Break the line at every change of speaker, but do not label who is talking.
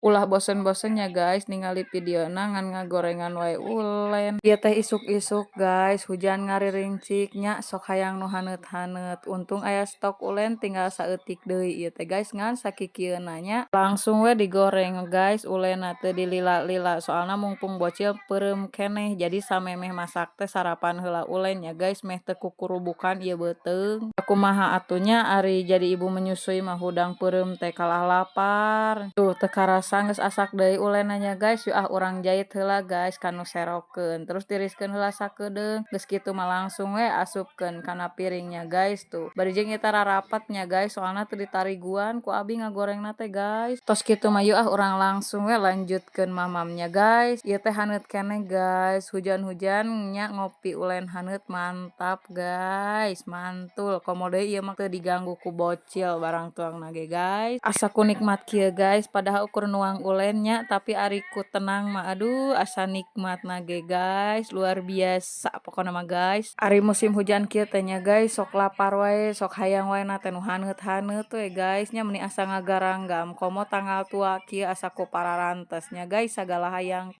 Ulah bosen-bosen nya, guys, ningali videona ngan ngagorengan wae ulen. Ieu teh isuk-isuk, guys, hujan ngariringcik nya, sok hayang nu haneut-haneut. Untung aya stok ulen tinggal saeutik deui ieu teh, guys, ngan sakikieuna nya. Langsung we digoreng, guys, ulenna, teu dilila-lila, soalna mungpung bocil peureum keneh, jadi samemeh masak teh sarapan heula ulen nya, guys, meh teu kukurubukan ieu beuteung. Kumaha atuh nya, ari jadi ibu menyusui mah hudang peureum teh kalah lapar. Tuh, teu karasa geus asak deui ulenna nya, guys. Yuk ah, urang jait heula, guys, kanu serokeun, terus tiriskeun heula sakedeung. Geus kitu mah langsung we asupkeun kana piringnya, guys, tuh. Bari jeung ieu teh rarapet nya, guys, soalna teu ditariguan ku abi ngagorengna teh, guys. Tos kitu mah yuk ah, urang langsung we lanjutkeun mamamnya, guys. Ieu teh haneut keneh, guys, hujan-hujan nya ngopi ulen haneut mantap, guys, mantul. Komo deui ieu mah teu diganggu ku bocil barang tuangna ge, guys. Asa ku nikmat kieu, guys, padahal ukur nuang ulen nya, tapi ari ku tenang mah aduh, asa nikmatna ge, guys, luar biasa pokona mah, guys. Ari musim hujan kieu teh nya, guys, sok lapar wae, sok hayang wae na teh nu haneut-haneut we, guys, nya, meuni asa ngagaranggam. Komo tanggal tua kieu asa ku pararantes nya, guys, sagala hayang.